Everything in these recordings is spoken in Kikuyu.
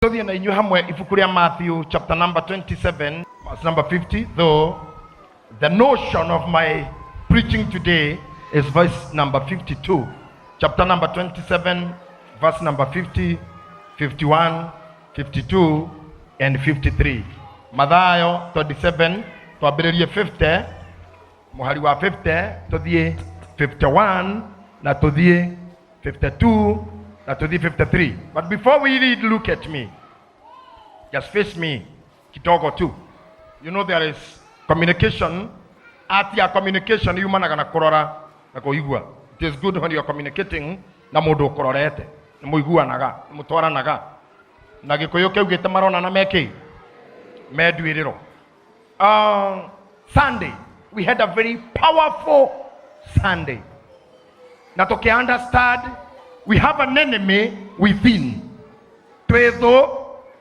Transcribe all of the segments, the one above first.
Tũthiĩ na inyuĩ hamwe ibuku rĩa Matthew chapter number 27 verse number 50, though the notion of my preaching today is verse number 52. Chapter number 27 verse number 50, 51, 52 and 53. Mathayo 27 twambĩrĩrie 50 mũhari wa 50 tũthiĩ 51 na tũthiĩ 52 na tũthiĩ 53. But before we read, look at me, just face me kidogo tu. You know there is communication. Art ya communication yumanaga na kũrora na kũigua. It is good when you are communicating na mũndũ ũkũrorete, nĩ mũiguanaga, nĩ mũtwaranaga. Na Gĩkũyũ kĩaugĩte maronana mekĩ menduĩrĩro. Sunday we had a very powerful Sunday na tũkĩ understand we have an enemy within. Twĩ thũ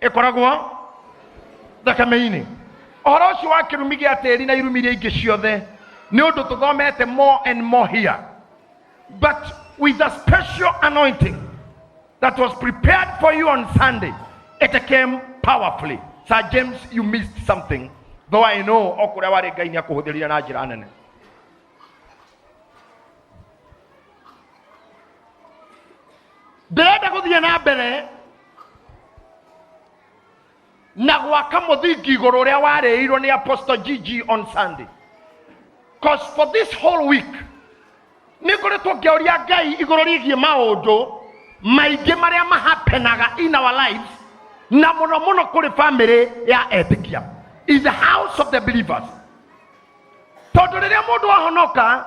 ĩkoragwo thakame-inĩ. Ũhoro ũcio wa kĩrumi gĩa tĩri na irumi iria ingĩ ciothe nĩ ũndũ tũthomete more and more here, but with a special anointing that was prepared for you on Sunday, it came powerfully. Sir James, you missed something, though I know o kũrĩa warĩ Ngai nĩ akũhũthĩrire na njĩra nene. Ndĩrenda gũthiĩ na mbere na gwaka mũthingi igũrũ ũrĩa warĩirwo nĩ Apostle GG on Sunday, cause for this whole week nĩ ngoretwo ngĩũria Ngai igũrũ rĩgiĩ maũndũ maingĩ marĩa mahapenaga in our lives, na mũno mũno kũrĩ family ya etĩkia, in the house of the believers. Tondũ rĩrĩa mũndũ ahonoka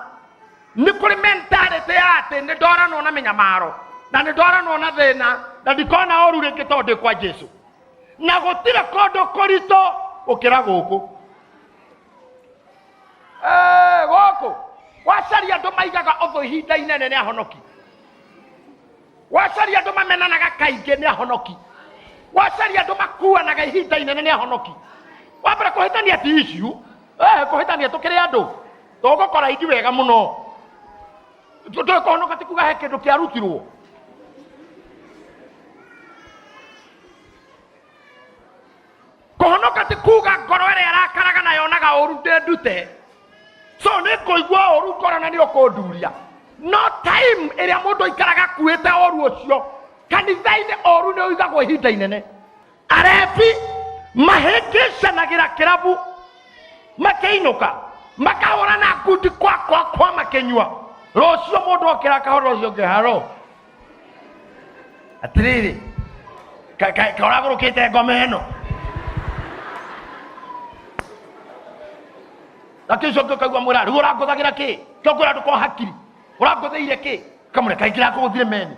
nĩ kũrĩ mentality ya atĩ nĩ ndoranwo na mĩnyamaro na nĩ ndoranwo na thĩna na ndikona ũru rĩngĩ tondũ ndĩ kwa Jesu, na gũtirĩ kũndũ kũritũ gũkĩra gũkũ. Gũkũ wacaria andũ maigaga ũthũ ihinda inene nĩ ahonoki, wacaria andũ mamenanaga kaingĩ nĩ ahonoki, wacaria andũ makuanaga ihinda inene nĩ ahonoki. Wambere kũhĩtania ti issue, kũhĩtania tũkĩrĩ andũ tũgũkora ingi wega mũno. Tũĩ kũhonoka ti kuga he kĩndũ kĩarutirwo. Kũhonoka ti kuga ngoro ĩrĩa ĩrakaraga na yonaga ũru ndĩndute, so nĩ ngũigua ũru ngoro na nĩ ũkũnduria. No time ĩrĩa mũndũ aikaraga akuĩte ũru ũcio kanitha-inĩ, ũru nĩ ũigagwo ihinda inene. Arebi mahĩngĩcanagĩra kĩrabu makĩinũka makahũrana ngundi kwa kwa kwa makĩnyua. Rũciũ mũndũ okĩra akahũra ũcio ũngĩ, haro atĩrĩrĩ, karagũrũkĩte ngoma ĩno. Nake ũcio ũngĩ ũkaigua mwĩra, rĩu ũrangũthagĩra kĩ? Kĩo ngwĩra ndũkorwo hakiri ũrangũthĩire kĩ? Kamũre kaingĩ rakũgũthire meni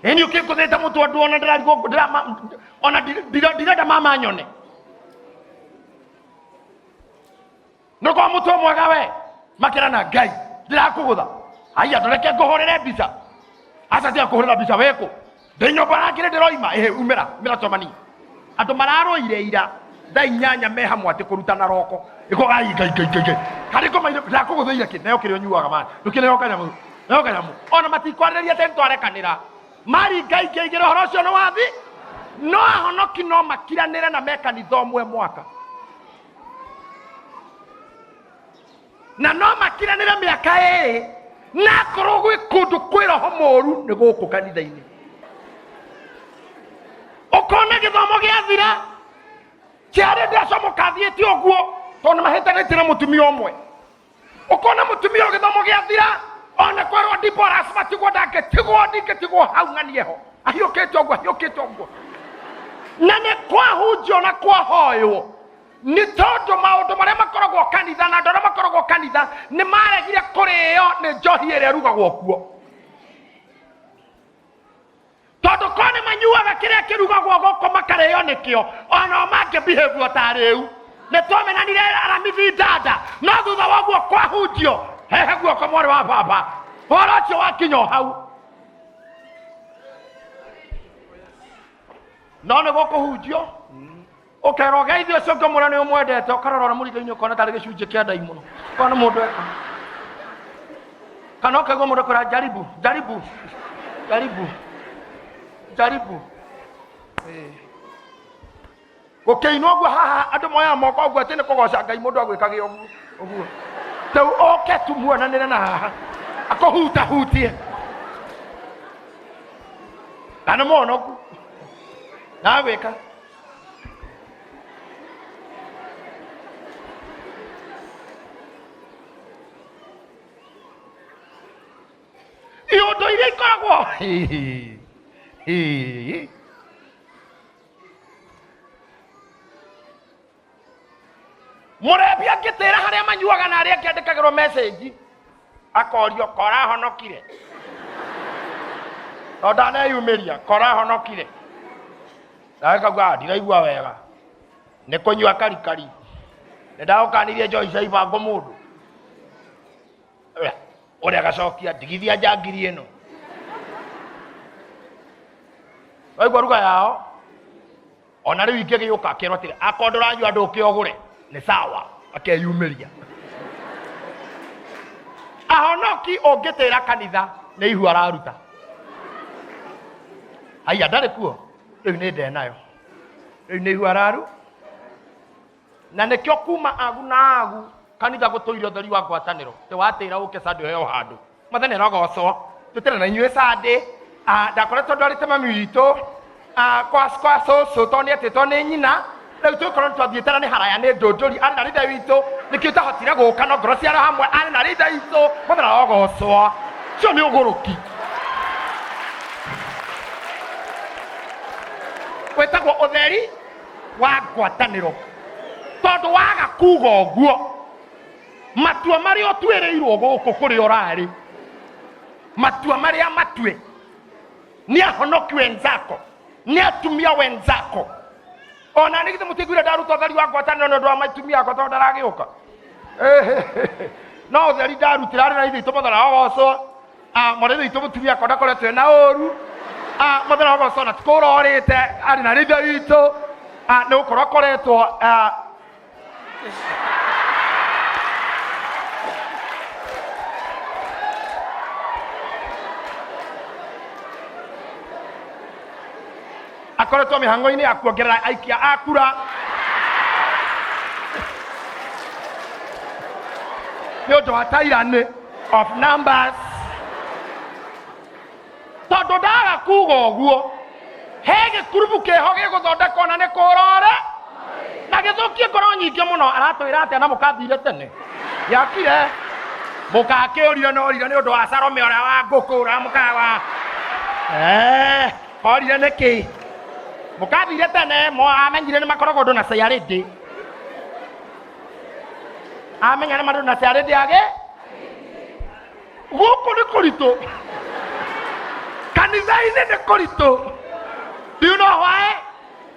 ĩni ũkĩngũthĩte mũtwe andũ ona ndĩrarigwo ona ndirenda mama nyone nĩũkorwo mũtwe mwega we makĩrana Ngai ndĩrakũgũtha. Aya, ndũreke ngũhũrĩre mbica. Aca, tiga kũhũrĩra mbica wĩkũ ndĩ nyũmba rangĩrĩ ndĩroima. Ĩhĩ, umĩra umĩra twamani. Andũ mararũire ira thaa 8 me hamwe atĩ kũrutana roko ĩko. Ai, Ngai Ngai Ngai Ngai, harĩ ngoma ndĩrakũgũthĩire kĩ neo kĩrĩa ũnyuaga mani ndũkĩneo kanyamũ neo kanyamũ ona matikwarĩrĩria atĩ nĩtwarekanĩra maringa ingĩ igĩrĩ. Ũhoro ũcio nĩ wathi no ahonoki no makiranĩre na me kanitha ũmwe mwaka na no makiranĩre mĩaka ĩrĩ, na akorwo gwĩ kũndũ kwĩ roho mũru nĩ gũkũ kanitha-inĩ. Ũkona gĩthomo gĩathira kĩarĩ ndacomoka thiĩte ũguo tondũ nĩ mahĩtanĩtie na mũtumia ũmwe. Ũkona mũtumia ũyũ gĩthomo gĩathira ona kwerwo divorce matigwo, ndangĩtigwo, ndingĩtigwo hau ng'anie ho, ahiũkĩte ũguo, ahiũkĩte ũguo, na nĩ kwahunjio na kwahoywo. Nĩ tondũ maũndũ marĩa makoragwo kanitha na andũ arĩa makoragwo kanitha nĩ maregire kũrĩo nĩ njohi ĩrĩa ĩrugagwo kuo, tondũ ko nĩ manyuaga kĩrĩa kĩrugagwo gũkũ makarĩo nĩkĩo, ona o mangĩ behave o ta rĩu. Nĩ twamenanire aramithi ndanda, no thutha wa ũguo kwahunjio, hehe guoko mwarĩ wa baba, ũhoro ũcio wakinya o hau. No nĩ gũkũhunjio ũkerwo geithio ũcio ũngĩ ũmwĩra nĩ ũmwendete, ũkarora ũrĩa mũringa-inĩ ũkona tarĩ gĩcunjĩ kĩa ndaimono, ũkona mũndũ eka, kana ũkaigua mũndũ akwĩra jaribu jaribu jaribu jaribu. Gũkĩinwo ũguo haha andũ moyaga moko ũguo atĩ nĩ kũgoca Ngai mũndũ agwĩkage ũguo ũguo. Rĩu oke tu muonanĩre na haha akũhutahutie. Na nĩ mũhonoku. Na agwĩka. Iũndũ iria ikoragwo mũrebi angĩtĩra harĩa manyuaga na arĩa angĩ andĩkagĩrwo message akorio korahonokire to ndaneyumĩria korahonokire nawe kauga ndiraigua wega nĩ kũnyua karikari nĩ ndagũkanirie njohi cia ibango mũndũ ũrĩa agacokia ndigithia njangiri ĩno waigua ruga yao ona rĩu ingĩgĩũka akĩrwo atĩrĩ akorwo ndũranyua ndũke ũgũre nĩ sawa akeyumĩria ahonoki ũngĩtĩra kanitha nĩ ihu araruta haiya ndarĩ kuo rĩu nĩ ndenayo rĩu nĩ ihu araru na nĩkĩo kuma agu na agu kanitha gũtũire ũtheri wa ngwatanĩro tĩ watĩra ũke Sunday ũheo handũ mwathani arogocwo tũtĩra na inyuĩ Sunday ndakoretwo ndwarĩte mami witũ kwa cũcũ tondũ nĩ etĩtwo nĩ nyina rĩu tũkorwo nĩ twathiĩte na nĩ haraya nĩ ndũndũri arĩ na rithe witũ nĩkĩo itahotire gũka no ngoro ciarĩ hamwe arĩ na rithe witũ mwathani arogocwo cio nĩ ũgũrũki wĩtagwo ũtheri wa ngwatanĩro tondũ waga kuga ũguo matua marĩa ũtuĩrĩirwo gũkũ kũrĩa ũrarĩ matua marĩa matue nĩ ahonoki wenzako nĩ atumia wenzako ona nĩ githĩ mũtiguire ndaruta ũtheri wa ngwatanĩro nĩ ũndũ wa matumia akwa tondũ ndaragĩũka no ũtheri ndarutĩra arĩ na ithe itũ mwathani arogocwo mwarĩ ithe witũ mũtumia akwa ndakoretwo ena ũru mwathani arogocwo na tikũrorĩte arĩ na ithe witũ nĩ gũkorwo akoretwo akoretwo mĩhang'o-inĩ ya kuongerera aikia a kura nĩ ũndũ wa tyranny of numbers tondũ ndaga kuga ũguo he gĩkurubu kĩho gĩgũthondekwo na nĩ kũrore na gĩthũkie ngoro nyingĩ mũno aratwĩra atĩa na mũkathire tene yakire mũkakĩũrio na ũrire nĩ ũndũ wa Salome ũrĩa wa ngũkũ ũrĩa mũkawa orire nĩkĩ mũkathire tene mo amenyire nĩ makoragwo ũndũ na ciarĩndĩ amenya nĩ mandũ na ciarĩndĩ agĩ gũkũ nĩ kũritũ kanitha-inĩ nĩ kũritũ do you know why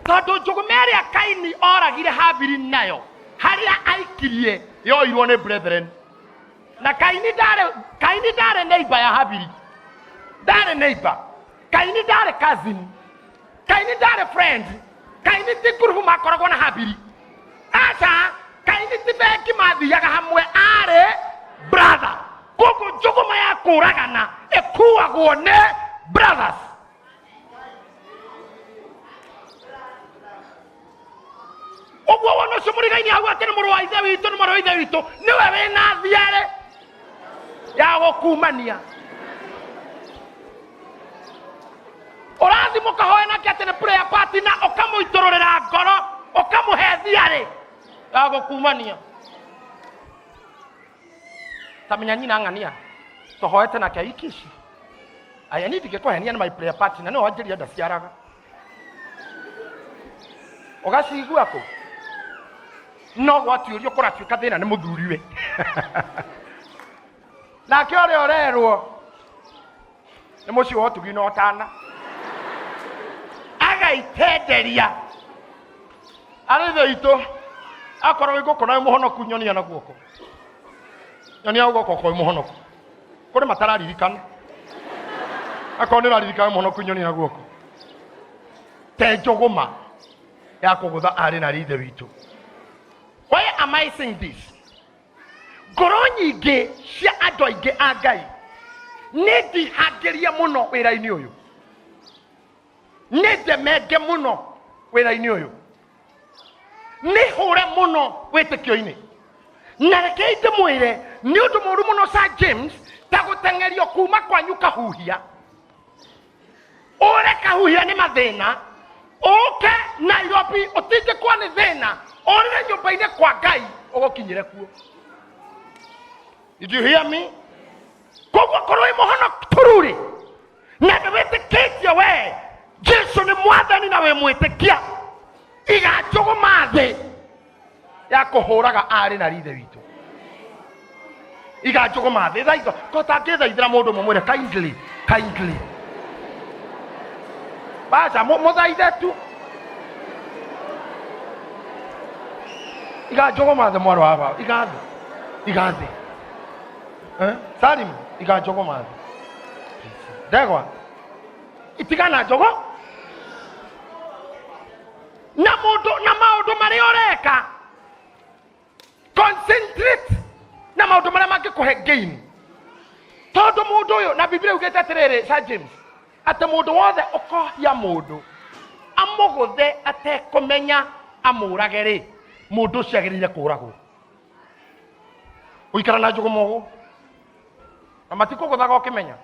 tondũ njũgũma ĩrĩa Kaini oragire Habili nayo harĩa aikirie yoirwo nĩ brethren na Kaini ndarĩ neighbor ya Habili ndarĩ neighbor Kaini ndarĩ cousin Kaini ndarĩ friend Kaini ti ngurubu makoragwo na Habili aca Kaini ti bengi mathiaga hamwe arĩ brother koguo njũgũma ya kũragana ĩkuagwo nĩ brothers ũguo wona ũcio mũrigaini hau atĩ nĩ mũrũ wa ithe witũ nĩ mũrũ wa ithe witũ nĩwe wĩna thiarĩ ya gũkumania ũrathiĩ mũkahoe nake atĩ nĩ prayer partner ũkamũitũrũrĩra ngoro ũkamũhe thiarĩ ya gũkumania tamenya nyina ng'ania tũhoete nake iki ici aya niĩ ndingĩkũhenia nĩ my prayer partner nĩwe wanjĩria ndaciaraga ũgacigua kũ no gwatuĩrio kũratuĩka thĩna nĩ mũthuriwe nake ũrĩa ũrerwo nĩ mũciĩ wa ũtugi na ũtana agaitenderia arĩ ithe witũ akorwo wĩ ngũkũ na wĩ mũhonoku nyonia na guoko nyonia guoko okorwo wĩ mũhonoku kũrĩ matararirikana akorwo nĩ ũraririkana wĩ mũhonoku nyonia na guoko te njũgũma ya kũgũtha arĩ na ithe witũ why am I saying this ngoro nyingĩ cia andũ aingĩ a Ngai nĩ ndihangĩrie mũno wĩra-inĩ ũyũ nĩ ndemenge mũno wĩra-inĩ ũyũ Nĩ hũre mũno wĩtĩkio-inĩ. Na reke ndĩmwĩre nĩ ũndũ mũũru mũno Sir James ta gũteng'erio kuma kwanyu kahuhia. Ũre kahuhia nĩ mathĩna, ũke Nairobi ũtindĩkwo nĩ thĩna, ũrĩre nyũmba-inĩ kwa Ngai ũgũkinyĩre kuo. Did you hear me? Koguo korwo wĩ mũhonoku tũrurĩ na nĩ wĩtĩkĩtie we Jesu nĩ mwathani na wĩ mwĩtĩkia, iga njũgũma thĩ ya kũhũraga arĩ na rithe witũ. Iga njũgũma thĩ thaitho ko tangĩthaithĩra mũndũ mũmwĩre kindly kindly baca mũthaithe tu. Iga njũgũma thĩ mwarĩ wa baba, iga thĩ, iga thĩ. Salim, iga njũgũma thĩ. Ndegwa itigana njogo na mũndũ na maũndũ marĩa ũreka, concentrate na maũndũ marĩa mangĩkũhe gain. Tondũ mũndũ ũyũ na Biblia ugĩte atĩrĩrĩ Sir James, atĩ mũndũ wothe ũkohia mũndũ amũgũthe atekũmenya amũrage rĩ, mũndũ ũcio agĩrĩire kũragwo. Ũikara na njũgũma ũguo na matikũgũthaga ũkĩmenya.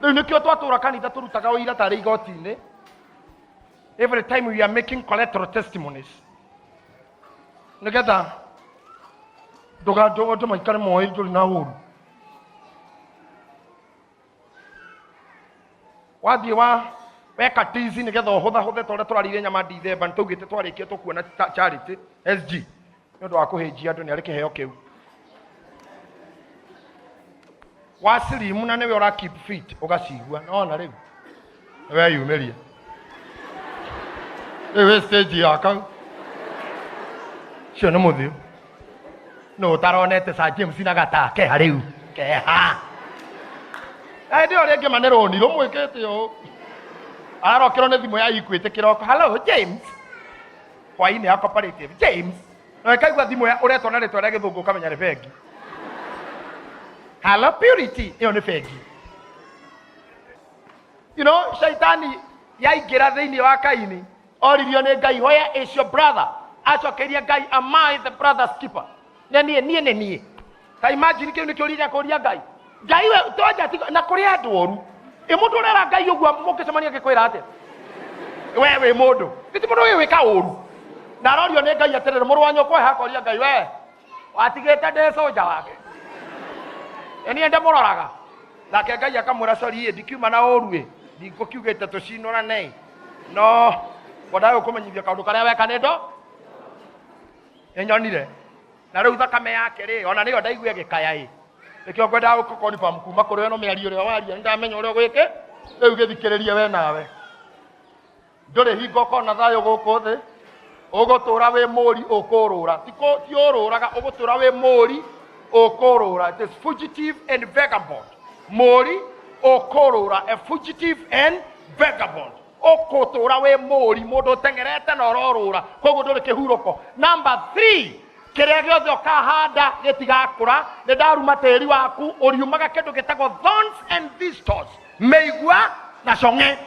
Rĩu nĩkĩo twatũra kanitha tũrutaga ũira tarĩ igoti-inĩ. Every time we are making collateral testimonies nĩgetha ndũgandũ maikare moĩ ndũrĩ na ũru. Wathiĩ wa weka tizi nĩgetha ũhũthahũthe ta ũrĩa tũrarĩire nyama Dithemba, nĩtwaugĩte twarĩkia tũkuona charity SG nĩ ũndũ wa kũhĩnjia andũ, nĩ arĩ kĩheo kĩu. Wa slim na nĩwe ũra keep fit ũgacigua, nĩwona rĩu nĩweyumĩria rĩu wĩ stage ya kau ũcio nĩ mũthiũ nũ ũtaronete Sir James na gataa keha rĩu keha. Hĩndĩ ĩyo rĩngĩ ma nĩ rũni rũmwĩkĩte ũũ, ararokĩrwo nĩ thimũ ya Equity kĩroko, hello James, hwainĩ ya cooperative James, na ĩkaigua thimũ ya ũretwo na rĩtwa rĩa gĩthũngũ ũkamenya nĩ bengi. Hello Purity, ĩyo nĩ bengi. You know, shaitani yaingĩra thĩinĩ wa Kaini, oririo nĩ Ngai, where is your brother? Acokeirie Ngai, am I the brother's keeper? Nĩ niĩ, niĩ nĩ niĩ. Ta imagine kĩu nĩkĩo ũria kũria Ngai. Ngai we tonja tiga na kũrĩ andũ oru. Ĩ mũndũ ũrera Ngai ũguo mũngĩcemania angĩkwĩra atĩa? We wĩ mũndũ. Ti mũndũ ũyũ wĩka ũru. Na arorio nĩ Ngai atĩrĩrĩ, mũrũ wa nyũkwa akoria Ngai, we watigĩte ndĩ soja wake. Ĩ niĩ ndĩmũroraga. Nake Ngai akamwĩra sorry ĩ ndikiuma na ũru ĩ ndingũkiugĩte tũcinũrane no ngwendaga gũkũmenyithia kaũndũ karĩa weka nĩ ndo nĩnyonire na rĩu thakame yake rĩ ona nĩyo ndaigua ĩgĩkaya ĩ nĩkĩo ngwendaga gũkũ kuma kũrĩ we no mĩario ĩrĩa waria nĩndamenya ũrĩa ũgwĩke rĩu gĩthikĩrĩrie we nawe ndũrĩ hingo ũkona thayũ gũkũ thĩ ũgũtũra wĩ mũri ũkũrũra ti ũrũraga ũgũtũra wĩ mũri ũkũrũra. It is fugitive and vagabond. Mũri ũkũrũra, a fugitive and vagabond. Ũkũtũra wĩ mũri mũndũ ũteng'erete na ũrorũra, koguo ndũrĩ kĩhurũko. Number 3, kĩrĩa gĩothe ũkahanda gĩtigakũra. Nĩ ndaruma tĩri waku ũriumaga kĩndũ gĩtagwo thorns and thistles, mĩigua na cong'e.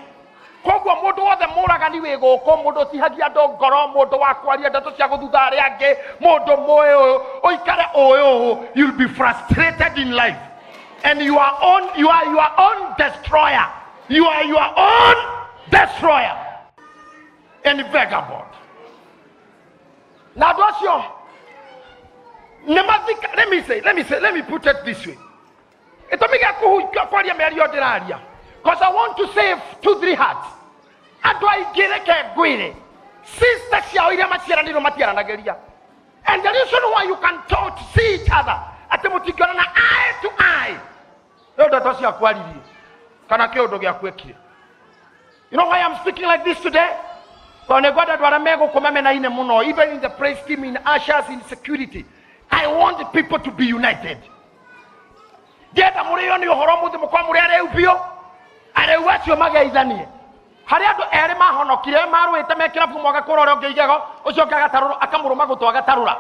Koguo mũndũ wothe mũragani wĩ gũkũ, mũndũ ũtihagia andũ ngoro, mũndũ wa kwaria ndeto cia gũthutha arĩa angĩ, mũndũ mũĩ ũyũ ũikare ũĩ ũũ, you'll be frustrated in life and you are own, you are your own destroyer. You are your own destroyer and vagabond. Na andũ acio nĩ mathika. Let me say, let me say, let me put it this way. Gĩtũmi gĩa kũhukia kwaria mĩario ndĩraria, because I want to save 2-3 hearts. Andũ aingĩ reke ngwĩre, sister ciao iria maciaranĩirwo matiaranagĩria. And the reason why you can talk to see each other atĩ mũtingĩonana eye to eye nĩ ndeto ciaku aririe kana kĩũndũ gĩaku ekire. You know why I'm speaking like this today? Tondũ nĩ ngwenda andũ arĩa megũkũ mamenaine mũno, even in the praise team, in ushers, in security. I want people to be united. Ndienda mũrĩo nĩ ũhoro mũthĩ mũkorwo mũrĩ arĩu biũ, arĩu acio mageithanie. Harĩ andũ erĩ mahonokire marũĩte me kĩrabu, ũmwe agakũra ũrĩa ũngĩ igego, ũcio ũngĩ agatarũra, akamũrũma gũtũ agatarũra.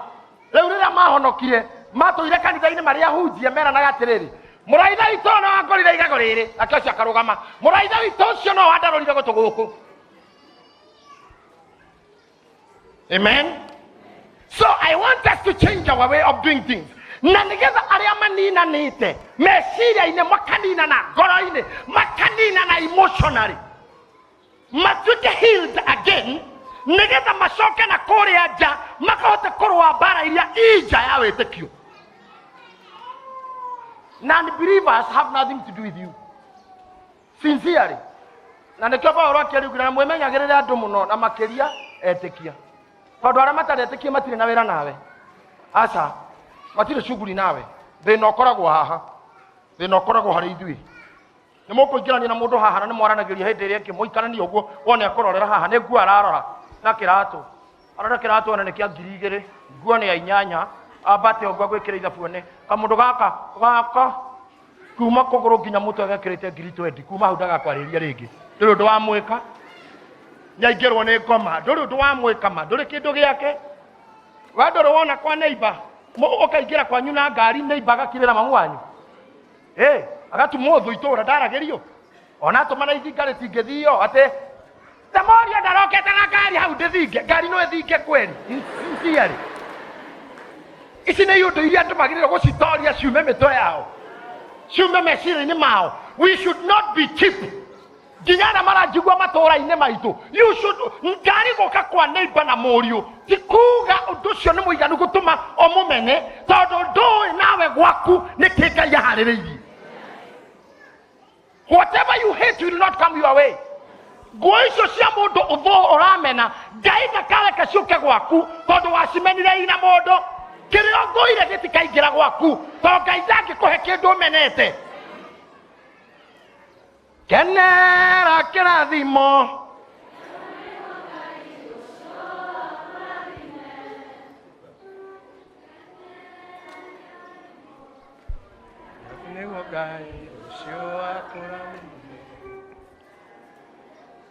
Rĩu rĩrĩa mahonokire matũire kanitha-inĩ marĩ ahunjia meranaga atĩrĩrĩ, mũraitha witũ no angorire igego rĩrĩ, nake ũcio akarũgama, mũraitha witũ ũcio no wandarũrire gũtũ gũkũ. Amen. I want us to change our way of doing things. Na nĩgetha arĩa maninanĩte meciria-inĩ, makaninana ngoro-inĩ, makaninana emotionally, matuĩke healed again, nĩgetha macoke na kũrĩa nja makahote kũrũa mbara iria i nja ya wĩtĩkio. Non-believers have nothing to do with you. Sincerely. Na nĩkĩo Paulo akĩariugire na mwĩmenyagĩrĩre andũ mũno na makĩria etĩkia. Tondũ arĩa matarĩ etĩkia matirĩ na wĩra nawe. Aca, matirĩ shughuli nawe. Thĩna ũkoragwo haha. Thĩna ũkoragwo harĩ ithuĩ. Nĩ mũkũingĩrania na mũndũ haha na nĩ mwaranagĩria hĩndĩ ĩrĩa ĩngĩ mũikaranie ũguo wone akũrorera haha nĩ nguo ararora na kĩratũ. Arora kĩratũ ona nĩ kĩa 2000, nguo nĩ ya 8, ambate ũguo agwĩkĩra ithabu one. Kamũndũ gaka gaka kuma kũgũrũ nginya mũtwe gekĩrĩte 20,000, kuma hau ndagakwarĩria rĩngĩ. Ndũrĩ ũndũ wa mwĩka. Nĩaingĩrwo nĩ ngoma, ndũrĩ ũndũ wa mwĩka ma, ndũrĩ kĩndũ gĩake. We ndũrĩ wona kwa neighbor, ũkaingĩra kwanyu na ngari, neighbor agakirĩra mamu wanyu. Agatumwo thũ itũra ndaragĩrio. Ona atũma na ithinga rĩtingĩthio, atĩ Temoria ndarokete na ngari hau ndĩthinge, ngari no ĩthinge kweli. Sincerely. Ici nĩ iũndũ iria andũ magĩrĩirwo gũcitoria ciume mĩtwe yao, ciume meciria-inĩ mao. We should not be cheap. Nginya arĩa maranjigua matũũra-inĩ maitũ, you should, ngari gũka kwa neighbor na mũriũ ti kuga ũndũ ũcio nĩ mũiganu gũtũma ũmũmene, tondũ ndũĩ nawe gwaku nĩ kĩ Ngai aharĩrĩirie. Whatever you hate will not come your way. Nguo icio cia mũndũ ũthũ ũramena, Ngai ndakareke ciũke gwaku tondũ wacimenire ina mũndũ. Kĩrĩa ũthũire gĩtikaingĩra gwaku tondũ Ngai ndangĩkũhe kĩndũ ũmenete. Kenera kĩrathimo. Nĩguo Ngai ũcio akũrathime.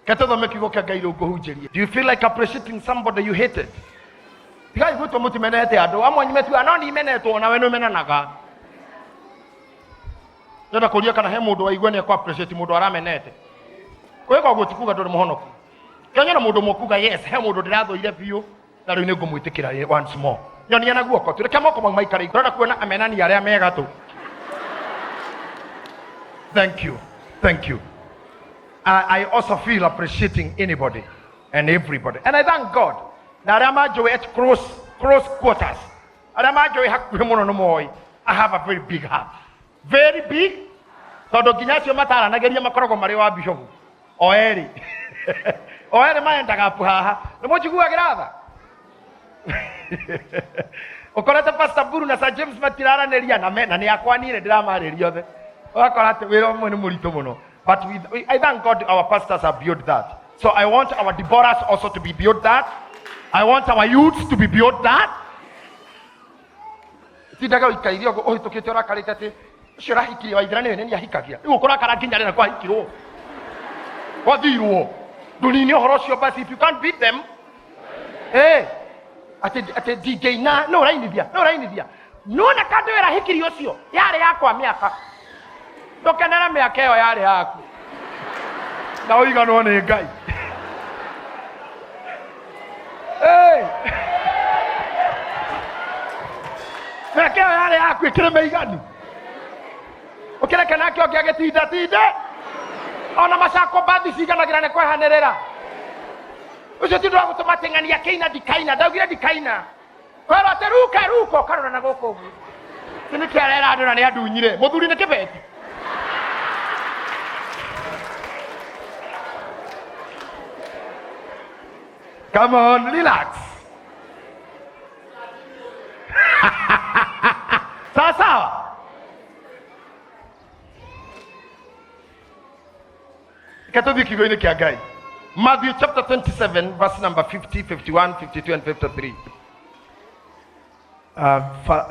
Reke tũthome kiugo kĩa Ngai rĩu ngũhunjĩrie. Do you feel like appreciating somebody you hated? Tigai gwĩtwo mũtimenete andũ. Amwe anyu metuaga, no nimenetwo, nawe nĩũmenanaga. Ndĩrenda kũria kana he mũndũ waigua nĩ ekũ-appreciate mũndũ aramenete. Kwĩka ũguo ti kuga ndũrĩ mũhonoku. Kenya na mũndũ ũmwe kuga yes, he mũndũ ndĩrathũire biũ na rĩu nĩngũmwĩtĩkĩra once more. Nyonia na guoko, tũreke moko mau maikare igũrũ. Ndĩrenda kuona amenani arĩa me gatũ. Thank you. Thank you. I also feel appreciating anybody and everybody. And I thank God. Na arĩa manjũĩ at close quarters. Arĩa manjũĩ hakuhĩ mũno nĩ moĩ. I have a very big heart. Very big. Tondũ nginya acio mataranagĩria makoragwo marĩ wa bishop. O erĩ. O erĩ maendaga apu haha. Nĩ mũnjiguagĩra tha? Ũkorete Pastor Buru na Sir James matiraranĩria na me, na nĩ akwa niĩ ndĩramarĩria othe. Ũgakora atĩ wĩra ũmwe nĩ mũritũ mũno. But I thank God our pastors are beyond that. So I want our Deborahs also to be beyond that. I want our youths to be beyond that. Tindaga ũikaire ũguo ũhĩtũkĩte ũrakarĩte atĩ ũcio ũrahikirie Waithera nĩwe nĩ ahikagia. Rĩu ũkũrakara nginya rĩrĩa kwahikirwo. Kwathirwo. Ndũnine ũhoro ũcio basi, if you can't beat them. Atĩ ndingĩina, no ũrainithia, no ũrainithia. Nĩwona kandũ ĩrahikirie ũcio, yarĩ yakwa mĩaka. Ndũkenere mĩaka ĩyo yarĩ yaku. Na ũiganwo nĩ Ngai. Mĩaka ĩyo yarĩ yaku ĩkĩrĩ mĩiganu. Ũkĩreke nake ũngĩ agĩtindatinde. Ona macako mbathi ciganagĩra nĩ kwehanĩrĩra. Ũcio ti ũndũ wa gũtũma atĩ ng'ania kĩina ndikaina, ndaugire ndikaina. Kwĩrwo atĩ ruka, ruka, ũkarora na gũkũ ũguo. Kĩ nĩkĩ arera andũ na nĩ andunyire? Mũthuri nĩ kĩbeti. Come on, relax. Sawa sawa. Reke tũthiĩ kiugo-inĩ kĩa Ngai. Matthew chapter 27 verse number 50, 51, 52 and 53.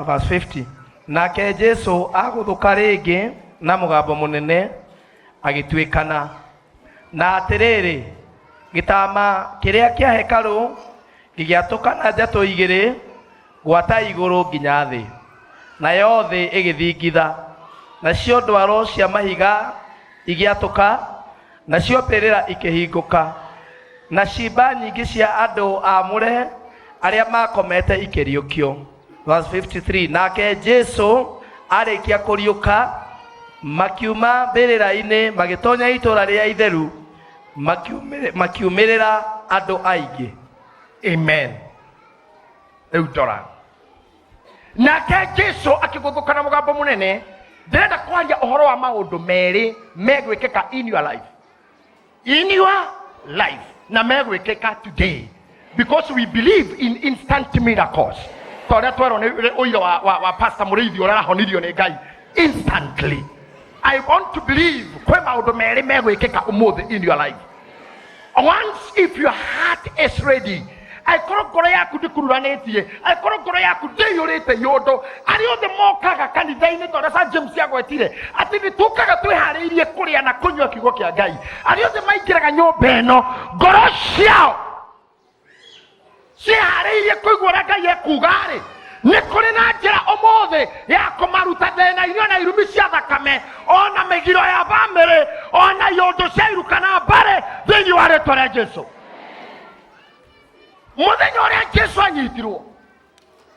Verse 50. Nake Jesu agũthũka rĩngĩ na mũgambo mũnene agĩtuĩkana. Na atĩrĩrĩ, gĩtama kĩrĩa kĩa hekarũ gĩgĩatũkana njatũ igĩrĩ gwata igũrũ nginya thĩ, nayo thĩ ĩgĩthingitha, nacio ndwaro cia mahiga igĩatũka, nacio mbĩrĩra ikĩhingũka, na ciimba nyingĩ cia andũ aamũre Arĩa makomete ikĩriũkio. Verse 53, nake Jesu arĩkia kũriũka, makiuma mbĩrĩra-inĩ, magĩtonya itũũra rĩa itheru, makiumĩrĩra andũ aingĩ. Amen. Rĩu ndora, nake Jesu akĩgũthũka na mũgambo mũnene. Ndĩrenda kwaria ũhoro wa maũndũ merĩ megwĩkĩka in your life, in your life, na megwĩkĩka today, because we believe in instant miracles, ta ũrĩa twerwo nĩ ũira wa Pastor Mũrĩithi ũrĩa arahonirio nĩ Ngai instantly. I want to believe kwĩ maũndũ merĩ megwĩkĩka ũmũthĩ in your life, once if your heart is ready. Angĩkorwo ngoro yaku ndĩkururanĩtie, angĩkorwo ngoro yaku ndĩiyũrĩte iũndũ, arĩa othe mokaga kanitha-inĩ, ta ũrĩa Sir James agwetire atĩ nĩ tũkaga twĩharĩirie kũrĩa na kũnyua kiugo kĩa Ngai, arĩa othe maingĩraga nyũmba ĩno ngoro ciao ciĩharĩirie kũigua ũrĩa Ngai ekuga-rĩ, nĩ kũrĩ na njĩra ũmũthĩ ya kũmaruta thĩna-inĩ, ona irumi cia thakame, ona mĩgiro ya bamĩrĩ, ona iũndũ cia iruka na mbarĩ, thĩinĩ wa rĩtwa rĩa Jesu. Mũthenya ũrĩa Jesu anyitirwo,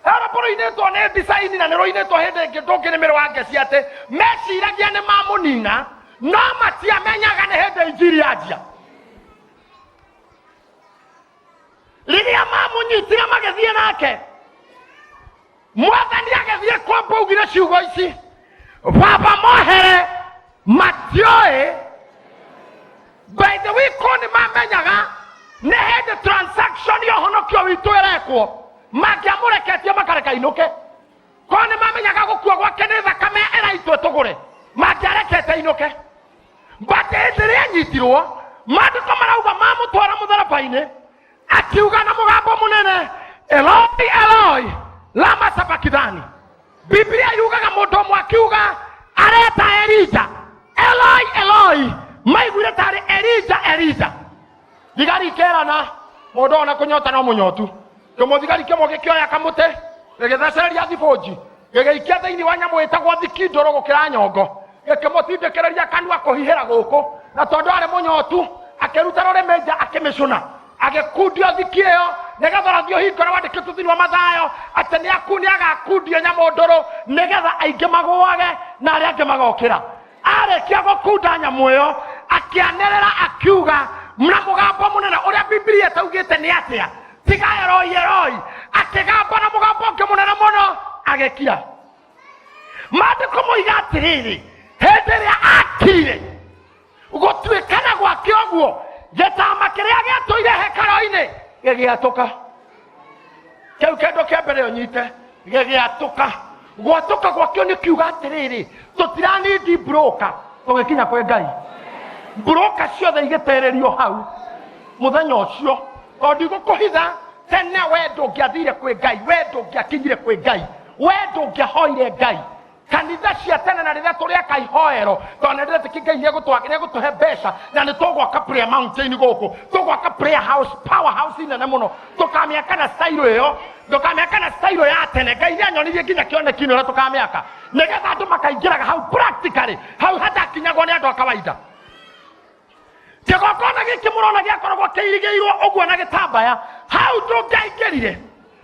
rũrĩmbo rũinĩtwo nĩ design na nĩ rũinĩtwo hĩndĩ ĩngĩ ndũngĩrĩmĩrwo wa ngeci, atĩ meciragia nĩ mamũnina, no matiamenyaga nĩ hĩndĩ injiri yanjia. Rĩrĩa mamũnyitire magĩthiĩ nake, Mwathani agĩthiĩ kwamba augire ciugo ici, "Baba, mohere, matioĩ." By the way, ko nĩ mamenyaga nĩ hĩndĩ transaction ya ũhonokio witũ ĩrekwo, mangĩamũreketie makareka inũke. Ko nĩ mamenyaga gũkua gwake nĩ thakame ĩraitwo tũgũre, mangĩarekete inũke. But hĩndĩ ĩrĩa anyitirwo, maandĩko marauga mamũtwara mũtharaba-inĩ, akiuga na mũgambo mũnene, "Eloi, Eloi, lama sabakithani?" Biblia yugaga mũndũ ũmwe akiuga areta Elija. "Eloi, Eloi", maiguire tarĩ "Elija, Elija". Thigari ikerana, mũndũ ona kũnyota no mũnyotu. Kĩmũthigari kĩmwe gĩkĩoya kamũtĩ, gĩgĩthecereria thibũnji, gĩgĩikia thĩinĩ wa nyamũ ĩtagwo thiki ndũrũ gũkĩra nyongo, gĩkĩmũtindĩkĩrĩria kanua kũhihĩra gũkũ, na tondũ arĩ mũnyotu akĩruta rũrĩmĩ nja, akĩmĩcũna, agĩkundio thiki ĩyo, nĩgetha ũrathi ũhingũre wandĩkĩtwo thĩinĩ wa Mathayo atĩ nĩ agakundio nyamũ ndũrũ nĩgetha aingĩ magũage na arĩa angĩ magokĩra. Arĩkia gũkunda nyamũ ĩyo, akĩanĩrĩra akiuga na mũgambo mũnene, ũrĩa Bibilia ĩtaugĩte nĩ atĩa tiga "Eloi, Eloi". Akĩgamba na mũgambo ũngĩ mũnene mũno, agĩkira. Maandĩko moiga atĩrĩrĩ, hĩndĩ ĩrĩa akirire gũtuĩkana gwake ũguo, gĩtama kĩrĩa gĩatũire hekaro-inĩ gĩgĩatũka. Kĩu kĩndũ kĩa mbere ũnyite, gĩgĩatũka. Gwatũka gwakĩo nĩ kiuga atĩrĩrĩ, tũtiranindi broker tũgĩkinya kwĩ Ngai. Broker ciothe igĩterĩrio hau mũthenya ũcio, tondũ ndigũkũhitha, tene we ndũngĩathire kwĩ Ngai, we ndũngĩakinyire kwĩ Ngai, we ndũngĩahoire Ngai. Kanitha cia tene na rĩrĩa tũrĩaka ihoero, tondũ nĩ ndĩretĩkia Ngai nĩegũtũhe mbeca na nĩ tũgwaka prayer mountain gũkũ, tũgwaka prayer house, power house nene mũno, tũkamĩaka na style ĩyo, ndũkamĩaka na style ya tene. Ngai nĩ anyonirie nginya kĩoneki-inĩ ũrĩa tũkamĩaka, nĩgetha andũ makaingĩraga hau practically, hau hatakinyagwo nĩ andũ a kawaida. Kĩgongona gĩkĩ mũrona gĩakoragwo kĩirigĩirwo ũguo na gĩtambaya. Hau ndũngĩaingĩrire,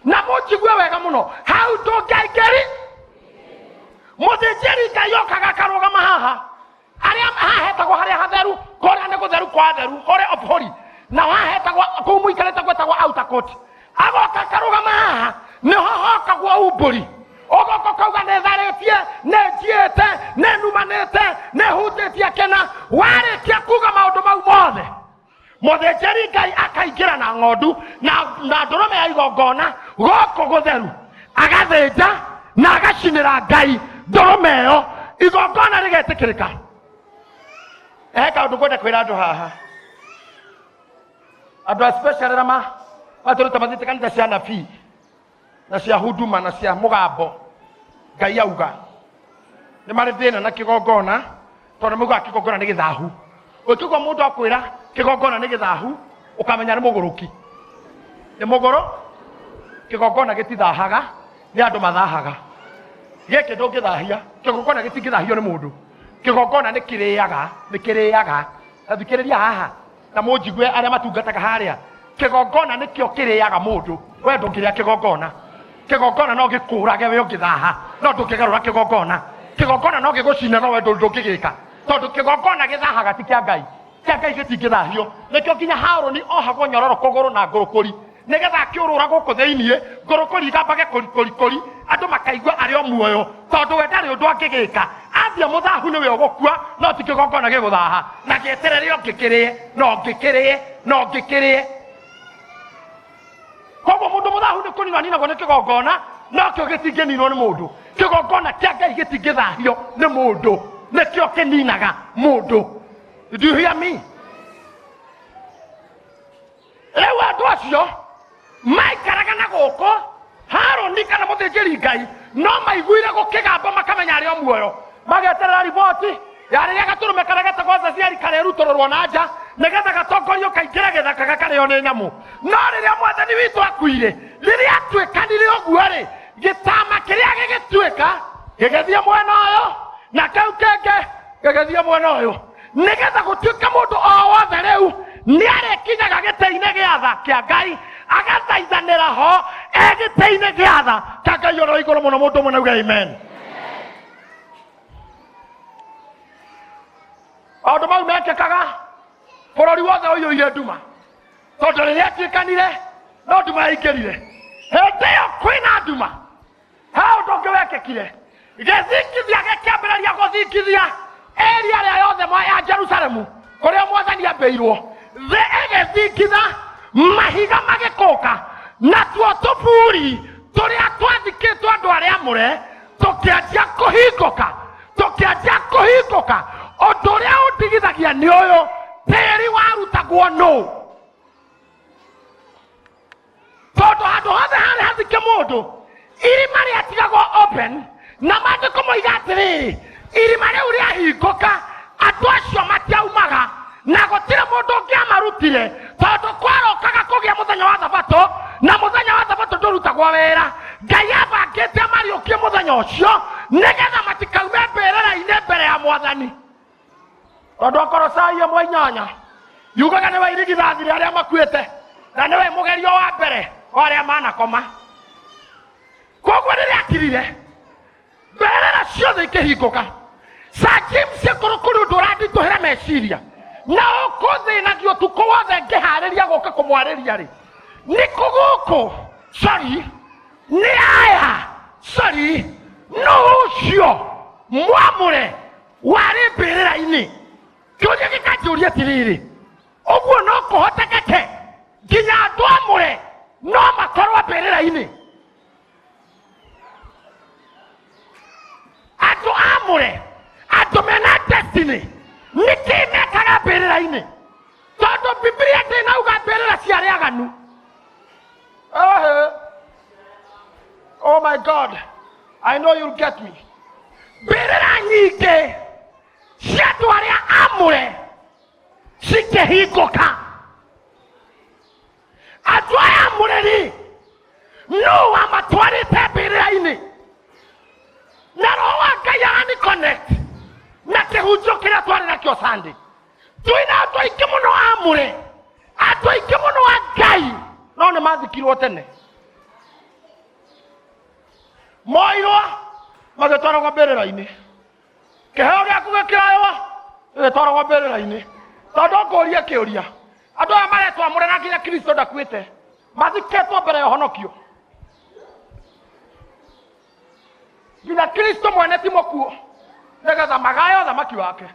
na mũnjigue wega mũno, hau ndũngĩaingĩri. Mũthĩnjĩri Ngai okaga akarũgama haha, harĩa haha hetagwo harĩa hatheru, kũrĩa nĩ gũtheru kwa theru, holy of holy, na haha hetagwo kũu mũikarĩte gwetagwo outer court. Agoka akarũgama haha, nĩho hokagwo umbũri, ũgoka ũkauga nĩ tharĩtie, nĩ njiĩte, nĩ numanĩte, nĩ hutĩtie kĩna. Warĩkia kuga maũndũ mau mothe, mũthĩnjĩri Ngai akaingĩra na ng'ondu na ndũrũme ya igongona gũkũ gũtheru, agathĩnja na agacinĩra Ngai ndũrũme ĩyo, igongona rĩgetĩkĩrĩka. He kaũndũ ngwenda kwĩra andũ haha, andũ a special arĩa matũrĩte mathiĩte kanitha cia nabii na cia huduma na cia mũgambo Ngai auga, nĩ marĩ thĩna na kĩgongona, tondũ maugaga kĩgongona nĩ gĩthahu. Ũkĩigua mũndũ akwĩra kĩgongona nĩ gĩthahu, ũkamenya nĩ mũgũrũki, nĩ mũgũrũ. Kĩgongona gĩtithahaga, nĩ andũ mathahaga. Gĩkĩ ndũngĩthahia, kĩgongona gĩtingĩthahio nĩ mũndũ. Kĩgongona nĩ kĩrĩaga, nĩ kĩrĩaga. Na thikĩrĩria haha na mũnjigue, arĩa matungataga harĩa, kĩgongona nĩkĩo kĩrĩaga mũndũ. We ndũngĩrĩa kĩgongona. Kĩgongona no gĩkũrage we ũngĩthaha, no ndũngĩgarũra kĩgongona. Kĩgongona no gĩgũcine no we ndũngĩgĩka, tondũ kĩgongona gĩthahaga ti kĩa Ngai. Kĩa Ngai gĩtingĩthahio. Nĩkĩo nginya Harũni ohagwo nyororo kũgũrũ na ngũrũkũri, nĩgetha akĩũrũra gũkũ thĩiniĩ ngũrũkũri igambage kũri kũri kũri, andũ makaigua arĩ o muoyo, tondũ we ndarĩ ũndũ angĩgĩka. Athiĩ mũthahu nĩwe ũgũkua, no ti kĩgongona gĩgũthaha. Na gĩeterere ũngĩkĩrĩe, no ũngĩkĩrĩe, no ũngĩkĩrĩe. Koguo mũndũ mũthahu nĩ kũninwo aninagwo nĩ kĩgongona, no kĩo gĩtingĩninwo nĩ mũndũ. Kĩgongona kĩa Ngai gĩtingĩthahio nĩ mũndũ, nĩkĩo kĩninaga mũndũ. Do you hear me? Rĩu andũ acio maikaraga na gũkũ Harũni kana mũthĩnjĩri Ngai no maiguire gũkĩgamba makamenya arĩ o muoyo, mageterera riboti ya rĩrĩa gatũrũme karĩa getagwo Azazieli karerutũrũrwo na nja nĩgetha gatongorio kaingĩre gĩthaka gakarĩo nĩ nyamũ. No rĩrĩa mwathani witũ akuire, rĩrĩa atuĩkanire ũguo-rĩ, gĩtama kĩrĩa gĩgĩtuĩka gĩgĩthiĩ mwena ũyũ na kĩu kĩngĩ gĩgĩthiĩ mwena ũyũ, nĩgetha gũtuĩke mũndũ o wothe rĩu nĩarĩkinyaga gĩtĩ-inĩ gĩa tha kĩa Ngai, agathaithanĩra ho e gĩtĩ-inĩ gĩa tha kĩa Ngai ũrĩa igũrũ mũno. Mũndũ ũmwe nauge amen. Maũndũ mau mekĩkaga bũrũri wothe ũiyũire nduma, tondũ rĩrĩa atuĩkanire no nduma yaingĩrire. Hĩndĩ ĩyo kwĩna nduma, he ũndũ ũngĩ wekĩkire. Gĩthingithia gĩkĩambĩrĩria gũthingithia area ĩrĩa yothe ya Jerusalemu kũrĩa mwathani ambĩirwo. Thĩ ĩgĩthingitha, mahiga magĩkũka, natuo tũburi tũrĩa twathikĩtwo andũ arĩa amũre tũkĩanjia kũhingũka, tũkĩanjia kũhingũka. Ũndũ ũrĩa ũndigithagia nĩ ũyũ, tĩri warutagwo nũ? Tondũ handũ hothe harĩ hathike mũndũ, irima rĩatigagwo open, na maandĩko moiga atĩrĩrĩ, irima rĩu rĩahingũka andũ acio matiaumaga, na gũtirĩ mũndũ ũngĩamarutire, tondũ kwarokaga kũgĩa mũthenya wa thabatũ, na mũthenya wa thabatũ ndũrutagwo wĩra. Ngai abangĩte amariũkie mũthenya ũcio nĩgetha matikaume mbĩrĩra-inĩ mbere ya mwathani. Tondũ akorwo saa 8:30 yugaga nĩwe irigithathi rĩa arĩa makuĩte, na nĩwe mũgerio wa mbere wa arĩa manakoma. Koguo rĩrĩa akirire, mbĩrĩra ciothe ikĩhingũka. Sir James akorwo kũrĩ ũndũ ũranditũhĩra meciria na ũkũthĩnagia ũtukũ wothe ngĩharĩria gũka kũmwarĩria rĩ, nĩ kũ gũkũ? Sorry, nĩ aya, sorry, nũ ũcio mwamũre warĩ mbĩrĩra-inĩ? Kĩũria gĩkanjũria atĩrĩrĩ, ũguo no kũhotekeke nginya andũ amũre no makorwo mbĩrĩra-inĩ? Andũ amũre, andũ mena destiny, nĩkĩ mekaga mbĩrĩra-inĩ? Tondũ Biblia ndĩnauga mbĩrĩra cia arĩa aganu. Oh my God, I know you'll get me. Mbĩrĩra nyingĩ cia andũ arĩa amũre cikĩhingũka. Andũ aya amũre rĩ, nũ wamatwarĩte mbĩrĩra-inĩ? Na roho wa Ngai arani connect na kĩhunjio kĩrĩa twarĩ nakĩo Sunday. Twĩna andũ aingĩ mũno amũre, andũ aingĩ mũno a Ngai, no nĩ mathikirwo tene, moirwo magĩtwaragwo mbĩrĩra-inĩ. Kĩheo gĩaku gĩkĩoywo gĩgĩtwaragwo mbĩrĩra-inĩ. Tondũ ngũrie kĩũria, andũ aya maretwo amũre na nginya Kristo ndakuĩte, mathikĩtwo mbere ya ũhonokio. Nginya Kristo mwene ti mũkuo, nĩgetha magae ũthamaki wake.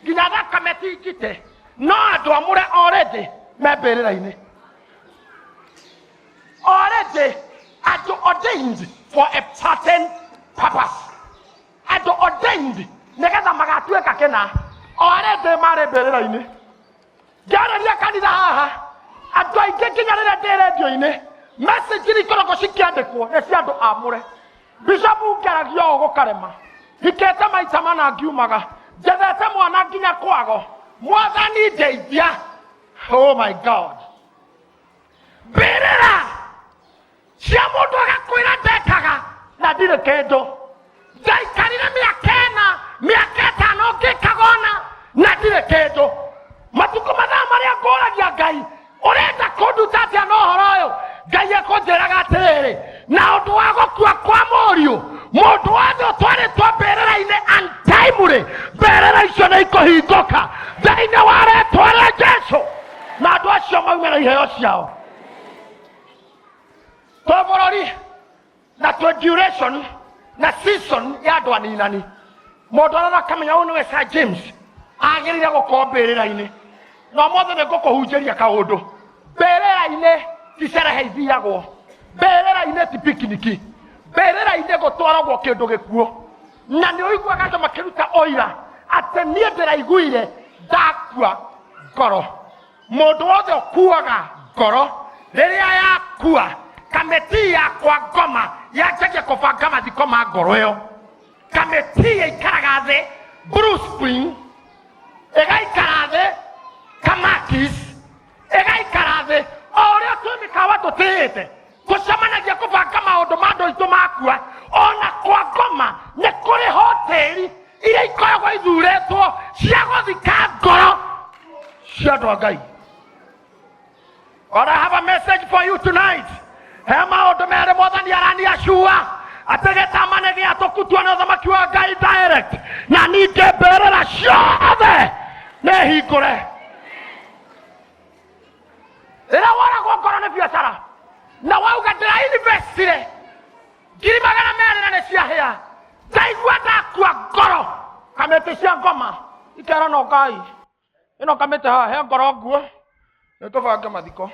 Nginya thakame ti njite, no andũ amũre already me mbĩrĩra-inĩ. Already andũ ordained for a certain purpose, andũ ordained nĩgetha magatuĩka kĩna, already marĩ mbĩrĩra-inĩ. Ngĩarĩria kanitha haha, andũ aingĩ nginya rĩrĩa ndĩ rendio-inĩ, message iria ikoragwo cikĩandĩkwo nĩ cia andũ amũre. Bishop ngeragia ũũ gũkarema, hikĩte maita mana ngiumaga, njethete mwana nginya kwago, mwathani ndeithia. Oh my God, mbĩrĩra cia mũndũ agakwĩra ndekaga na ndirĩ kĩndũ, ndaikarire mĩaka ĩna, mĩaka ĩtano ngĩkaga ona na ndirĩ kĩndũ. Matukũ mathaa marĩa ngũragia Ngai, ũrenda kũnduta atĩa na ũhoro ũyũ? Ngai ekũnjĩra Oigaga atĩrĩrĩ, na ũndũ wa gũkua kwa mũriũ, mũndũ wothe ũtwarĩtwo mbĩrĩra-inĩ untimely, mbĩrĩra icio nĩ ikũhingũka thĩinĩ wa rĩtwa rĩa Jesu, na andũ acio maume na iheo ciao. Twĩ bũrũri na twĩ duration na season ya andũ aninani. Mũndũ arora akamenya ũyũ nĩwe Sir James, agĩrĩire gũkorwo mbĩrĩra-inĩ. Na ũmũthĩ nĩ ngũkũhunjĩria kaũndũ. Mbĩrĩra-inĩ ti cerehe ithiagwo, mbĩrĩra-inĩ ti pikiniki, mbĩrĩra-inĩ gũtwaragwo kĩndũ gĩkuũ. Na nĩ ũiguaga andũ makĩruta ũira atĩ niĩ ndĩraiguire ndakua ngoro. Mũndũ wothe ũkuaga ngoro rĩrĩa yakua, kamĩtii yakwa ngoma yanjagia kũbanga mathiko ma ngoro ĩyo. Kamĩtii ĩikaraga thĩ Blue Spring, ĩgaikara thĩ Kamakis, ĩgaikara thĩ o ũrĩa twĩ mĩkawa tũtĩĩte tũcemanagia kũbanga maũndũ ma andũ aitũ makua. Ona kwa ngoma nĩ kũrĩ hoteli iria ikoragwo ithurĩtwo cia gũthika ngoro cia andũ a Ngai. Or I have a message for you tonight. He maũndũ merĩ mwathani araniacua atĩ gĩtama nĩ gĩatũkutua nĩ ũthamaki wa Ngai direct, na ningĩ mbĩrĩra ciothe nĩ hingũre. Rĩrĩa woragwo ngoro nĩ biacara na wauga ndĩrainvestire ngiri magana merĩ na nĩ ciahĩa, ndaigua ndakua ngoro, kamĩtĩ cia ngoma ikera no Ngai ĩno kamĩtĩ haha he ngoro nguo nĩ tũbange mathiko.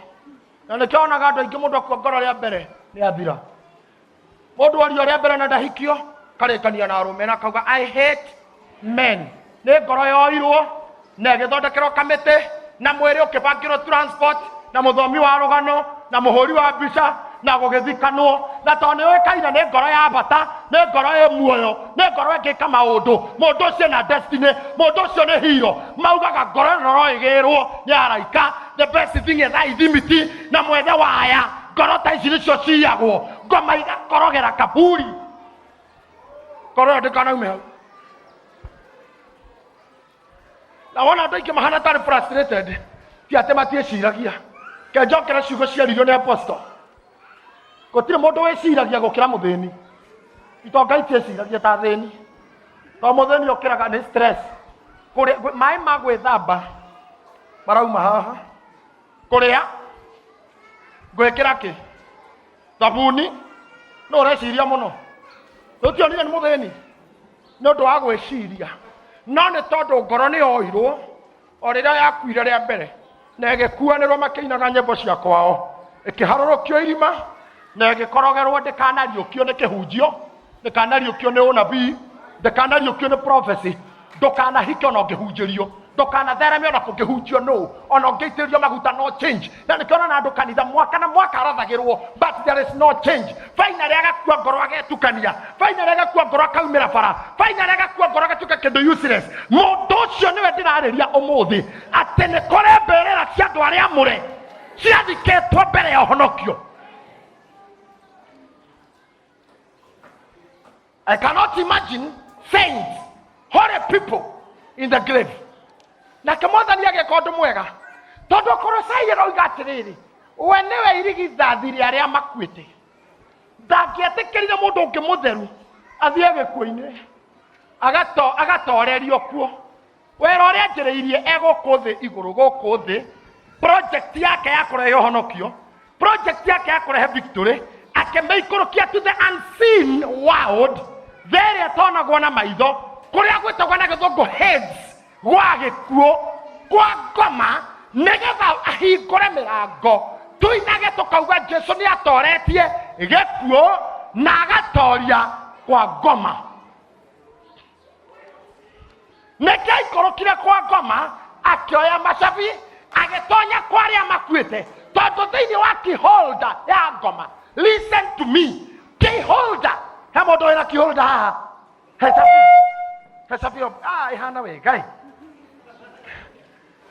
Na nĩkĩo onaga andũ aingĩ mũndũ akua ngoro rĩa mbere nĩ athira. Mũndũ ario rĩa mbere na ndahikio karĩkania na arũme na akauga I hate men. Nĩ ngoro yoirwo na ĩgĩthondekerwo kamĩtĩ na mwĩrĩ ũkĩbangĩrwo transport na mũthomi wa rũgano na mũhũri wa mbica na gũgĩthikanwo. Na tondũ nĩ ũĩkaine nĩ ngoro ya bata, nĩ ngoro ĩ muoyo, nĩ ngoro ĩngĩka maũndũ, mũndũ ũcio na destiny, mũndũ ũcio nĩ hero. Maugaga ngoro ĩno no ĩgĩrwo nĩ araika. The best thing etha ithimiti na mwethe waya. Ngoro ta ici nĩcio ciyagwo, ngoma igakorogera kaburi. Ngoro ĩyo ndĩkanaume hau. Na wona andũ aingĩ mahana tarĩ frustrated, ti atĩ matiĩciragia. Ke njokere ciugo ciaririo nĩ apostle. Gũtirĩ mũndũ wĩciragia gũkĩra mũthĩni. Itonga itiĩciragia ta athĩni. To mũthĩni ũkĩraga nĩ stress. Kũrĩa, maĩ ma gwĩthamba marauma haha. Kũrĩa ngwĩkĩra kĩ? Thabuni. No ũreciria mũno. Rũtionire nĩ mũthĩni nĩ ũndũ wa gwĩciria, no nĩ tondũ ngoro nĩ yoirwo o rĩrĩa yakuire rĩa mbere na ĩgĩkuanĩrwo makĩinaga nyĩmbo cia kwao, ĩkĩharũrũkio irima na ĩgĩkorogerwo ndĩkanariũkio nĩ kĩhunjio, ndĩkanariũkio nĩ ũnabii, ndĩkanariũkio nĩ prophecy, ndũkanahike ona ũngĩhunjĩrio, ndũkanathereme ona kũngĩhunjio nũ, ona ũngĩitĩrĩrio maguta no change. Na nĩkĩo ona andũ kanitha mwaka na mwaka arathagĩrwo, but there is no change. Finally agakua ngoro agetukania, finally agakua ngoro akaumĩra bara, finally agakua ngoro agatuĩka kĩndũ useless. Mũndũ ũcio nĩwe ndĩrarĩria ũmũthĩ atĩ nĩ kũrĩ mbĩrĩra cia andũ arĩa amũre ciathikĩtwo mbere ya ũhonokio. I cannot imagine saints, holy people in the grave. Nake mwathani agĩka ũndũ mwega, tondũ Kolosai ĩroiga atĩrĩrĩ, we nĩwe irigithathi rĩa arĩa makuĩte. Ndangĩetĩkĩrire mũndũ ũngĩ mũtheru athiĩ gĩkuũ-inĩ, agatorerio kuo. Wĩra ũrĩa anjĩrĩirie e gũkũ thĩ igũrũ, gũkũ thĩ, project yake ya kũrehe ũhonokio, project yake ya kũrehe victory, akĩmĩikũrũkia to the unseen world, thĩ ĩrĩa ĩtonagwo na maitho, kũrĩa gwĩtagwo na gĩthũngũ Hades, gwa gĩkuũ, kwa ngoma, nĩgetha ahingũre mĩrango tuinage tũkauga Jesu nĩ atoretie gĩkuũ na agatoria kwa ngoma. Nĩkĩo aikũrũkire kwa ngoma akĩoya macabi agĩtonya kwa arĩa makuĩte, tondũ thĩinĩ wa keyholder ya ngoma, listen to me, keyholder, he mũndũ wĩna keyholder haha, he cabi, he cabi, ĩhana wega ĩ.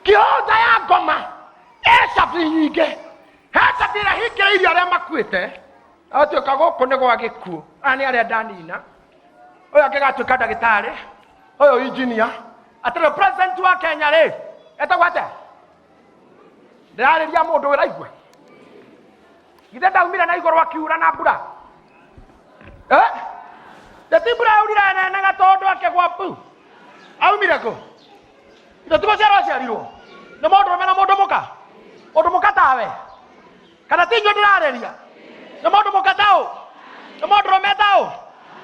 Keyholder ya ngoma ĩ cabi nyingĩ, he cabi ĩrĩa hingĩrĩirie arĩa makuĩte, atuĩka gũkũ nĩ gwa gĩkuũ, aya nĩ arĩa ndanina, ũyũ angĩgatuĩka ndagĩtarĩ, ũyũ engineer, atĩrĩ president wa Kenya rĩ etagwo atĩa? Ndĩrarĩria mũndũ ũraigua. Githĩ ndaumire na igũrũ akiura na mbura? Eh? Ti mbura yaurire nene gatũndũ akĩgwa pu. Aumire kũ? Ithe ti gũciarwo aciarirwo nĩ mũndũrũme na mũndũ mũka? Mũndũ mũka tawe? Kana ti inyuĩ ndĩrarĩria? Nĩ mũndũ mũka taũ? Nĩ mũndũrũme taũ?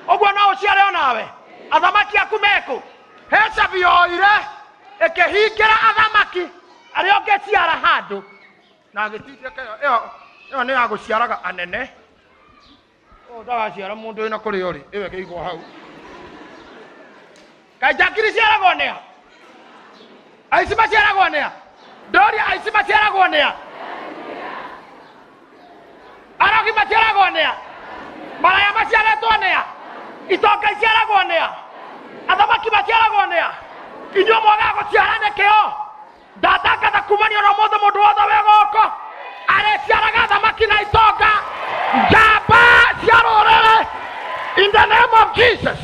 Ũguo no ũciare onawe? Athamaki aku mekũ? He cabi yoire ĩkĩhingĩra athamaki arĩa ũngĩciara handũ na agĩtindĩka ĩyo ĩyo ĩyo nĩ ya gũciaraga anene. Ũyũ ndagaciara mũndũ wĩna kũrĩa ũrĩ, ĩyo ĩkĩigwo hau. Kaĩ njakiri ciaragwo nĩa? Aici maciaragwo nĩa? Ndoria aici maciaragwo nĩa? Arogi maciaragwo nĩa? Maraya maciarĩtwo nĩa? Itonga iciaragwo nĩa? Athamaki maciaragwo nĩa? Inyuĩ mwagaga gũciara nĩkĩo? Ndatangatha kumania na ũmũthĩ mũndũ wothe wĩ gũkũ arĩciaraga thamaki na itonga njamba cia rũrĩrĩ in the name of Jesus.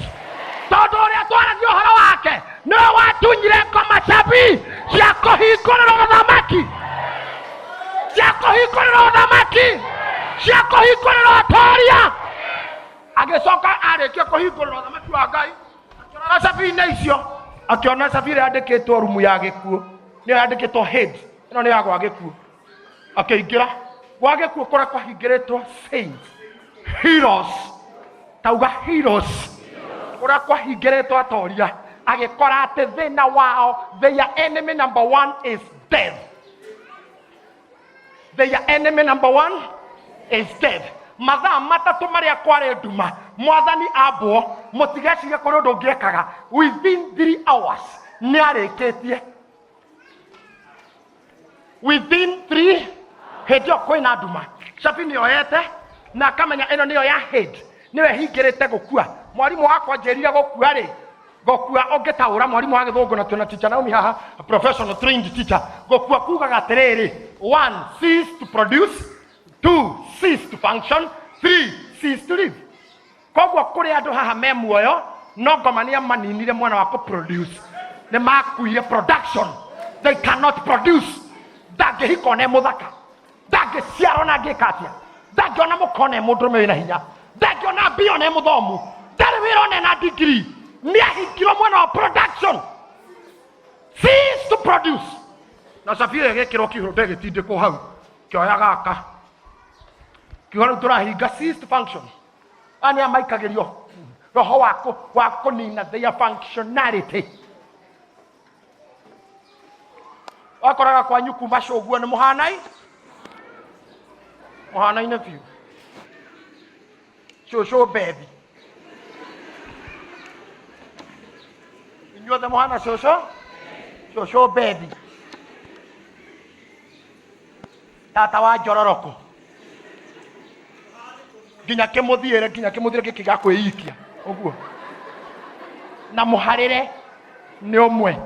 Tondũ ũrĩa twaragia ũhoro wake nĩwe watunyire ngoma cabi cia kũhingũrĩrwo ũthamaki, cia kũhingũrĩrwo ũthamaki, cia kũhingũrĩrwo atoria. Agĩcoka arĩkia kũhingũrĩrwo ũthamaki wa Ngai, akĩrora cabi-inĩ icio, akĩona cabi ĩrĩa yandĩkĩtwo rumu ya gĩkuũ, nĩyo yandĩkĩtwo head, ĩno nĩ ya gwa gĩkuũ. Akĩingĩra gwa gĩkuũ kũrĩa kwahingĩrĩtwo saints, heroes, tauga heroes, kũrĩa kwahingĩrĩtwo atoria. Agĩkora atĩ thĩna wao, their enemy number one is death. Their enemy number one is death. Mathaa matatũ marĩa kwarĩ nduma, mwathani ambwo, mũtigecirie kũrĩ ũndũ ũngĩekaga. Within 3 hours nĩ arĩkĩtie. Within 3, hĩndĩ ĩyo kwĩna nduma, cabi nĩ yoete na akamenya ĩno nĩyo ya head, nĩyo ĩhingĩrĩte gũkua. Mwarimũ wakwa njĩrire gũkua rĩ, gũkua ũngĩtaũra mwarimũ wa gĩthũngũ na twĩna teacher Naomi haha, a professional trained teacher, gũkua kugaga atĩrĩrĩ, one, cease to produce, two, cease to function, three, cease to live. Koguo kũrĩ andũ haha me muoyo no ngoma nĩ amaninire mwena wa kũproduce, nĩ makuire production, they cannot produce. Ndangĩhika ona e mũthaka, ndangĩciara ona angĩka atĩa, ndangĩona mũka ona e mũndũrũme wĩna hinya, ndangĩona mbia ona e mũthomu, ndarĩ wĩra ona ena degree, nĩ ahingirwo mwena wa production, cease to produce. Na cabi ĩyo ĩgĩkĩrwo kĩihũro ndĩgĩtindĩkwo hau, kĩoya gaka kiuga rĩu tũrahinga cease to function. Aya nĩ amaikagĩrio roho wa kũnina their functionality. Wakoraga kwanyu kuma cũguo nĩ mũhanai mũhanaine biũ, cũcũ bethi, inyuothe mũhana cũcũ, cũcũ bethi, tata wa njororoko, nginya kĩmũthiĩre, nginya kĩmũthiĩre gĩkĩ gĩa kwĩikia ũguo, na mũharĩre nĩ ũmwe,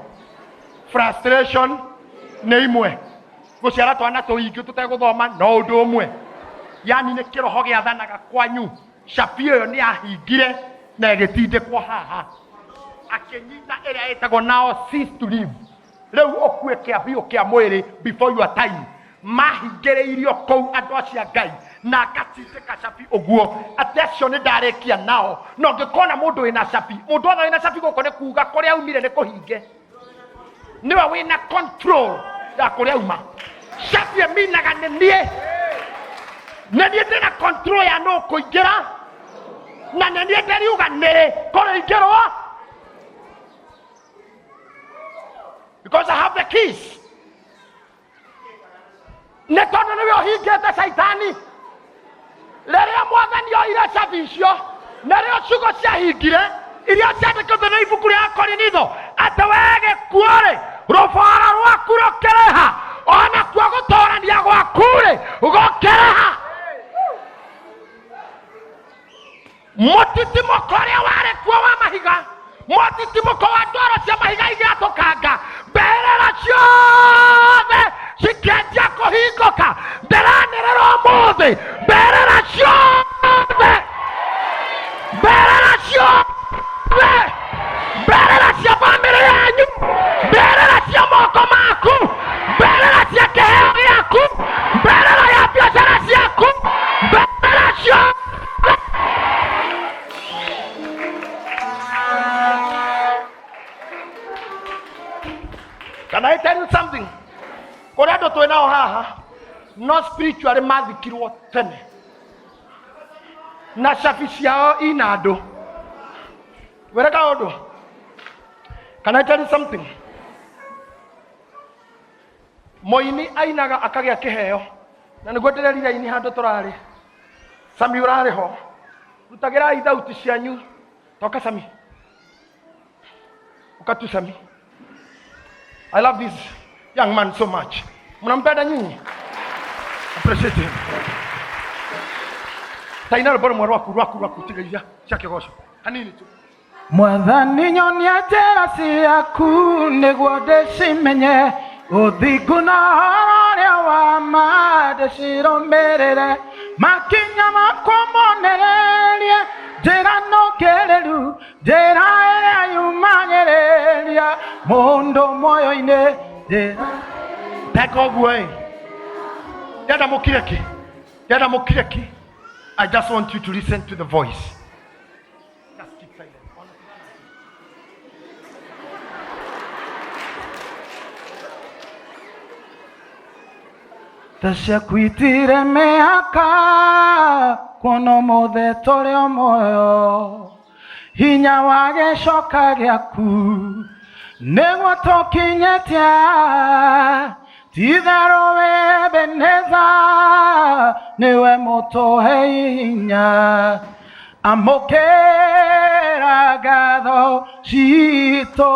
frustration nĩ imwe, gũciara twana tũingĩ tũtegũthoma no ũndũ ũmwe, yani nĩ kĩroho gĩathanaga kwanyu. Cabi ĩyo nĩ yahingire na ĩgĩtindĩkwo haha, akĩnyita ĩrĩa ĩtagwo nao cease to live. Rĩu ũkue kĩa biũ kĩa mwĩrĩ before your time. Mahingĩrĩirio kũu andũ acio a Ngai na akatindĩka cabi ũguo atĩ acio nĩ ndarĩkia nao. Na ũngĩkona mũndũ wĩna cabi, mũndũ wothe wĩna cabi gũkũ nĩ kuga kũrĩa aumire nĩ kũhinge, nĩwe wĩna control ya kũrĩa auma. Cabi ĩminaga nĩ niĩ, nĩ niĩ ndĩna control ya nũ kũingĩra, na nĩ niĩ ndĩriuga nĩrĩ kũrĩingĩrwo, because I have the keys. Nĩ tondũ nĩwe ũhingĩte caitani. Rĩrĩa mwathani oire cabi icio, narĩo ciugo ciahingire iria ciandĩkĩtwo nĩ ibuku rĩa Korinitho atĩ wee gĩkuũ-rĩ, rũbora rwaku rũkĩrĩha, onakuo gũtũrania gwaku-rĩ gũkĩrĩha. Mũtitimũko ũrĩa warĩ kuo wa mahiga, mũtitimũko wa ndwaro cia mahiga igĩatũkanga, mbĩrĩra ciothe cikĩanjia kũhingũka. Ndĩranĩrĩra ũmũthĩ, mbĩrĩra ciothe, mbĩrĩra ciothe, mbĩrĩra cia bamĩrĩ yanyu, mbĩrĩra cia moko maku, mbĩrĩra cia kĩheo gĩaku, mbĩrĩra ya biacara ciaku. Andũ twĩ nao haha no spiritually mathikirwo tene na cabi ciao ina andũ. Wĩre kaũndũ. Can I tell you something? Mũini ainaga akagĩa kĩheo na nĩguo ndĩrerire aini handũ tũrarĩ. Sami ũrarĩ ho, rutagĩrai thauti cianyu. Toka Sami, ukatu Sami. I love this young man so much. Mnampenda nyinyi? Appreciate him. Taina rwĩmbo rũmwe rwaku rwaku rwaku, tiga iria cia kĩgoco hanini tu. Mwathani, nyonia njĩra ciaku nĩguo ndĩcimenye, ũthingu na ũhoro ũrĩa wa ma ndĩcirũmĩrĩre, makinya makwa monererie njĩra nũngĩrĩru, njĩra ĩrĩa yumagĩrĩria mũndũ muoyo-inĩ, njĩra Teka ũguo ĩ, ndenda mũkire ki, ndenda mũkire ki. I just want you to listen to the voice. Just keep silent. Tha ciaku itire mĩhaka, kuona ũmũthĩ tũrĩ o muoyo, hinya wa gĩcoka gĩaku nĩguo tũkinyĩtie. Titherũ wĩ Ebeneza, nĩwe mũtũhe hinya. Amũkĩra ngatho citũ.